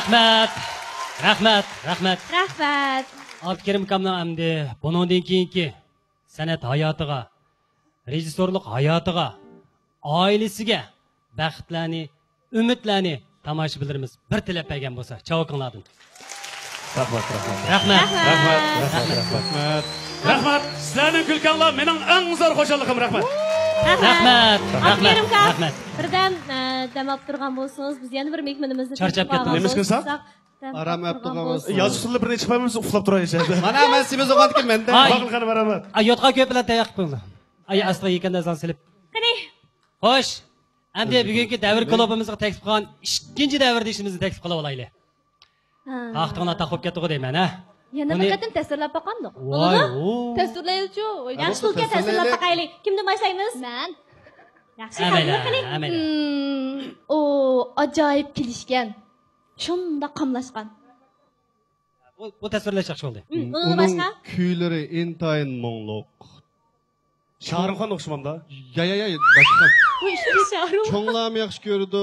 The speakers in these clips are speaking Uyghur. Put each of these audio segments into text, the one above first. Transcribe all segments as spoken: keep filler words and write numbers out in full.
رەھمەت، رەھمەت، رەھمەت. رەھمەت. ئابدۇكېرىم ئاكامنىڭ ئەمدى بۇنىڭدىن كېيىنكى سەنئەت ھاياتىغا، رېژىسسورلۇق ھاياتىغا، ئائىلىسىگە بەختلەرنى، ئۈمىدلەرنى تاماشىبىنلىرىمىز بىر تىلەپ بەرگەن بولسا، چاۋىكىڭلاردىن. رەھمەت، رەھمەت. رەھمەت. رەھمەت، رەھمەت، رەھمەت، رەھمەت. رەھمەت. سىلەرنىڭ كۈلكەڭلار مېنىڭ ئەڭ زور خۇشاللىقىم. رەھمەت. رەھمەت، رەھمەت، ئابدۇكېرىم ئاكا، رەھمەت. بىردەم، ئە، دەم ئاپ تۇرغان بولسىڭىز، بىز يەنە بىر مېھمىنىمىزنى چارچاپ تەكلىپ كەتتىم. نېمە ئىش قىلسا؟ دەم ئارام ئاپ تۇرغان بولسا. ياز ئۇسسۇلدا بىر نەچچە قىلمايمىز، ئۇخلاپ تۇرايلى شەھەردە. مانا مەن سېمىز ئوغانتىكى مەندە. ئاي. باقىل قېنى، بارامەن. ئاي، يوتقان كۆپ بىلەن تەييار قىلىپ قويۇڭلار. ئاي، ئاستىغا يېكەندە ئازان سېلىپ. قېنى. خوش. ئەمدى بۈگۈنكى دەۋر كۇلۇبىمىزغا تەكلىپ قىلغان ئىككىنچى دەۋردىشىمىزنى تەكلىپ قىلىۋالايلى. ھە. تاختىڭلار تاق بولۇپ كەتتىغۇ دەيمەن، ھە؟ يەنە بىر قېتىم تەسۋىرلەپ باقامدۇق؟ بولىدۇ؟ تەسۋىرلەيلىچۇ. ياخشى، تەسۋىرلەپ باقايلى. كىمدىن باشلايمىز؟ مەن. ياخشى، ھەممەيلەن، قىلىڭ. ھەممەيلەن. مم، ئۇ ئاجايىپ كېلىشكەن. شۇنداق قاملاشقان. بۇ، بۇ تەسۋىرلەش ياخشى بولدى. مم، ئۇنىڭ باشقا؟ كۈيلىرى ئىنتايىن مۇڭلۇق. شاھرۇخخان ئوخشىمامدا؟ يا، يا، يا، باشقا. بۇ ئىشنى شاھرۇخ. چوڭلارمۇ ياخشى كۆرىدۇ،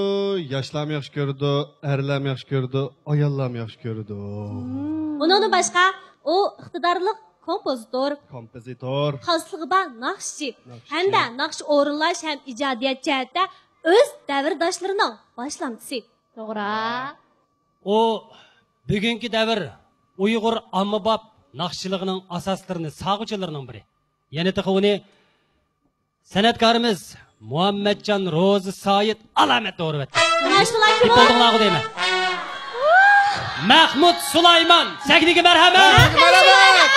ياشلارمۇ ياخشى كۆرىدۇ، ئەرلەرمۇ ياخشى كۆرىدۇ، ئاياللارمۇ ياخشى كۆرىدۇ. مم. ئۇنىڭدىن باشقا، ئۇ ئىقتىدارلىق كومپوزىتور. كومپوزىتور. خاسلىقى بار ناخشىچى. ناخشىچى. ھەمدە ناخشا ئورۇنلاش ھەم ئىجادىيەت جەھەتتە ئۆز دەۋرداشلىرىنىڭ باشلامچىسى. توغرا. ئۇ بۈگۈنكى دەۋر ئۇيغۇر ئاممىباب ناخشىچىلىقىنىڭ ئاساسلىرىنى سالغۇچىلىرىنىڭ بىرى. يەنە تېخى ئۇنى سەنئەتكارىمىز مۇھەممەتجان روزى سايىت ئالامەت دورىۋەتتى. ماشاللا، كىم ئۇ؟ بىلدىڭلارغۇ دەيمەن. مەھمۇد سۇلايمان، سەھنىگە مەرھەمەت! مەھمۇد سۇلايمان!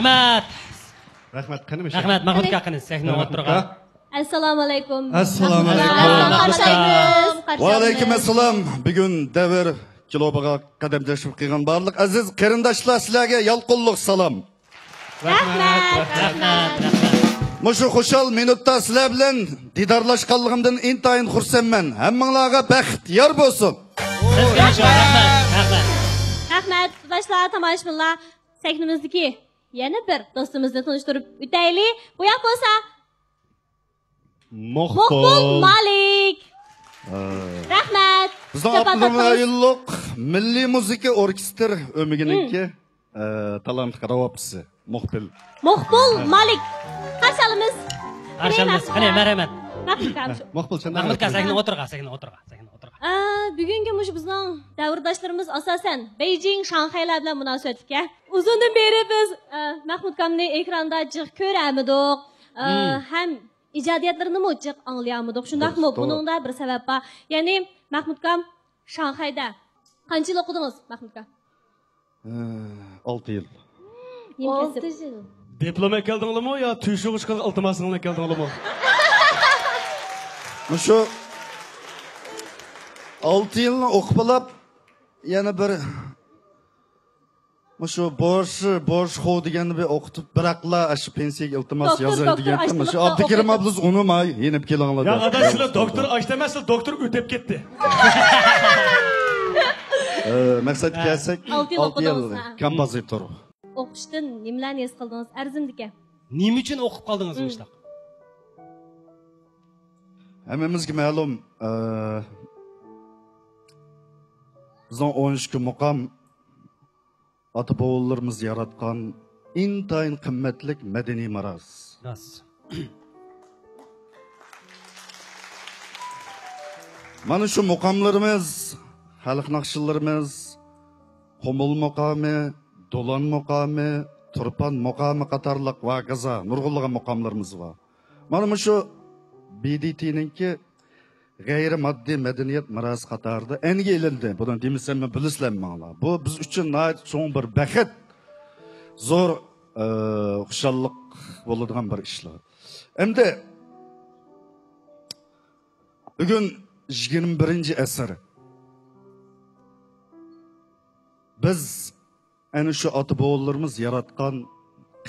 رەھمەت. رەھمەت، قېنى مۇشۇ. رەھمەت، مەھمۇد ئاكا، قېنى سەھنىنىڭ ئورتىغا. ئەسسالامۇئەلەيكۇم. ئەسسالامۇئەلەيكۇم. ئەسسالامۇئەلەيكۇم. قارشى ئالىمىز، قارشى ئالىمىز. ۋەئەلەيكۇم ئەسسالام. بۈگۈن دەۋر كۇلۇبىغا قەدەم تەشرىپ قىلغان بارلىق ئەزىز قېرىنداشلار، سىلەرگە يالقۇنلۇق سالام. رەھمەت، رەھمەت، رەھمەت. مۇشۇ خۇشال مىنۇتتا سىلەر بىلەن دىدارلاشقانلىقىمدىن ئىنتايىن خۇرسەنمەن. ھەممىڭلارغا بەخت يار بولسۇن. سىزگە رەھمەت، رەھمەت. رەھمەت، قېرىنداشلار، تاماشىبىنلار، سەھنىمىزدىكى يەنە بىر دوستىمىزنى تونۇشتۇرۇپ ئۆتەيلى. بۇ ياق بولسا مۇقبۇل. مۇقبۇل مالىك. ھە. رەھمەت. بىزنىڭ جاپا ئاپتونوم تارتىڭىز. رايونلۇق مىللىي مۇزىكا ئوركېستىر ئۆمىكىنىڭكى، مم. ئە، تالانتلىق راۋابچىسى مۇقبىل. مۇقبۇل مالىك. قارشى ئالىمىز. قارشى ئالىمىز. قېنى، مەرھەمەت. مەھمۇد ئاكا، شۇ. مۇقبۇل، سەن مەھمۇد ئاكا، سەھنىگە ئولتۇرغا، سەھنىگە ئولتۇرغا، سەھنىگە ئولتۇرغا. ئە، بۈگۈنكى مۇشۇ بىزنىڭ دەۋرداشلىرىمىز ئاساسەن بېيجىڭ، شاڭخەيلەر بىلەن مۇناسىۋەتلىك. ئۇزۇندىن بېرى بىز، ئە، مەھمۇد ئاكامنى ئېكراندا جىق كۆرەلمىدۇق. ئە، مم. ھەم ئىجادىيەتلىرىنىمۇ جىق ئاڭلىيالمىدۇق، شۇنداقمۇ؟ توغرا، توغرا. بۇنىڭدا بىر سەۋەب بار. يەنى مەھمۇد ئاكام شاڭخەيدە قانچە يىل ئوقۇدىڭىز، مەھمۇد ئاكا؟ ئە، ئالتە يىل. نېمە كەسىپ؟ ئالتە يىل. دىپلوم ئەكەلدىڭلىمۇ يا تۈيشۇرغۇچ قىلغان ئىلتىماسىڭنى ئەكەلدىڭلىمۇ؟ مۇشۇ ئالتە يىلنى ئوقۇپ بولۇپ، يەنە بىر مۇشۇ بورش، بورش خو دېگەننى بىر ئوقۇتۇپ، بىراقلا ئاشۇ پېنسىيەگە ئىلتىماس دوكتور، يازاي دوكتور دېگەنتىم. مۇشۇ ئاشتىلىقتا ئابدۇكېرىم ئوقۇتۇپ. ئابلىز ئۇنىماي، يېنىپ كېلىڭلار يا دەپ. ئاداش، سىلەر دوكتور ئاش ئەمەس، سىلەر دوكتور ئۆتۈپ كەتتى. ئە، مەقسەتكە ھە. كەلسەك، ئالتە يىل ئالتە يىل ئوقۇدىڭىز، ھە. كومپوزىتور. ئوقۇشتىن نېمىلەرنى ھېس قىلدىڭىز؟ ئەرزىمدىكەن. نېمە ئۈچۈن ئوقۇپ قالدىڭىز مم. مۇشۇنداق؟ ھەممىمىزگە مەلۇم، ئە، بىزنىڭ ئون ئىككى مۇقام ئاتا-بوۋىلىرىمىز ياراتقان ئىنتايىن قىممەتلىك مەدەنىي مىراس. راست. مانا شۇ مۇقاملىرىمىز، خەلق ناخشىلىرىمىز، قۇمۇل مۇقامى، دولان مۇقامى، تۇرپان مۇقامى قاتارلىق ۋە ھاكازا نۇرغۇنلىغان مۇقاملىرىمىز بار. مانا مۇشۇ بى دى تىنىڭكى غەيرىي ماددىي مەدەنىيەت مىراسى قاتارىدا ئەنگە ئېلىندى. بۇنى دېمىسەممۇ بىلىسىلەر ماڭىلا. بۇ بىز ئۈچۈن ناھايىتى چوڭ بىر بەخت، زور، ئى، خۇشاللىق بولىدىغان بىر ئىشلار. ئەمدى بۈگۈن يىگىرمە بىرىنچى ئەسىر. بىز ئەنە شۇ ئاتا-بوۋىلىرىمىز ياراتقان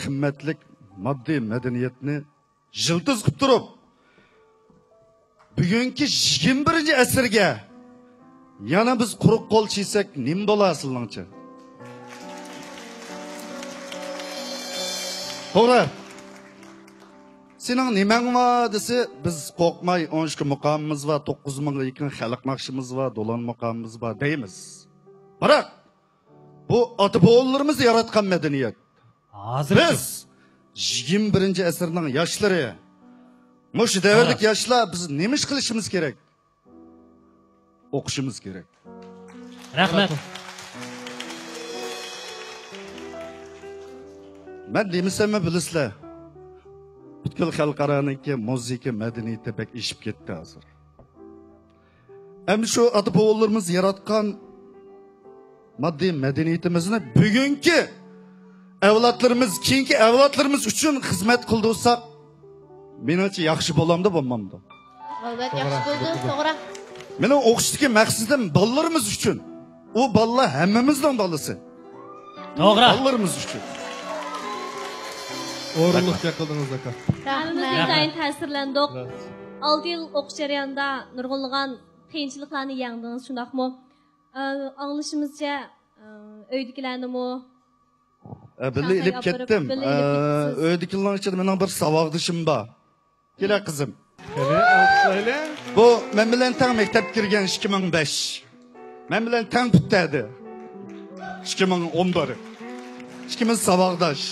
قىممەتلىك ماددىي مەدەنىيەتنى يىلتىز قىلىپ تۇرۇپ، بۈگۈنكى يىگىرمە بىرىنچى ئەسىرگە يەنە بىز قۇرۇق قول چىيسەك نېمە بولا سىلىڭچە؟ توغرا. سېنىڭ نېمەڭ بار دېسە، بىز قورقماي، ئون ئىككى مۇقامىمىز بار، توققۇز مىڭغا يېقىن خەلق ناخشىمىز بار، دولان مۇقامىمىز بار دەيمىز. بىراق، بۇ ئاتا-بوۋىلىرىمىز ياراتقان مەدەنىيەت. ھازىر بىز يىگىرمە بىرىنچى ئەسىرنىڭ ياشلىرى، مۇشۇ دەۋردىكى توغرا. ياشلار، بىز نېمە ئىش قىلىشىمىز كېرەك؟ ئوقۇشىمىز كېرەك. رەھمەت. مەن دېمىسەممۇ بىلىسىلەر، پۈتكۈل خەلقئارانىڭكى مۇزىكا مەدەنىيىتى بەك ئېشىپ كەتتى ھازىر. ئەمدى شۇ ئاتا-بوۋىلىرىمىز ياراتقان ماددىي مەدەنىيىتىمىزنى بۈگۈنكى ئەۋلادلىرىمىز، كېيىنكى ئەۋلادلىرىمىز ئۈچۈن خىزمەت قىلدۇرساق، مېنىڭچە ياخشى بولامدۇ، بولمامدۇ؟ ئالبەتتە، ياخشى بولىدۇ، توغرا. مېنىڭ ئوقۇشتىكى مەقسىتىم بالىلىرىمىز ئۈچۈن. ئۇ بالىلار ھەممىمىزنىڭ بالىسى. توغرا. بالىلىرىمىز ئۈچۈن. ئورۇنلۇق گەپ قىلدىڭىز، ئاكا. ھەممىمىز رەھمەت. ئىنتايىن تەسىرلەندۇق. راست. ئالتە يىل ئوقۇش جەريانىدا نۇرغۇنلىغان قىيىنچىلىقلارنى يەڭدىڭىز، شۇنداقمۇ؟ ئە، ئاڭلىشىمىزچە، ئە، ئۆيدىكىلەرنىمۇ ئە، بىللە شاڭخەيگە ئېلىپ ئاپىرىپ، كەتتىم. بىللە ئېلىپ ئە، كېتىپسىز. ئۆيدىكىلەرنىڭ ئىچىدە مېنىڭ بىر ساۋاقدىشىم بار. كېلە، قىزىم. قېنى، ئالقىشلايلى. بۇ مەن بىلەن تەڭ مەكتەپكە كىرگەن، ئىككى مىڭ بەش. مەن بىلەن تەڭ پۈتتەردى. ئىككى مىڭ ئون بىر. ئىككىمىز ساۋاقداش.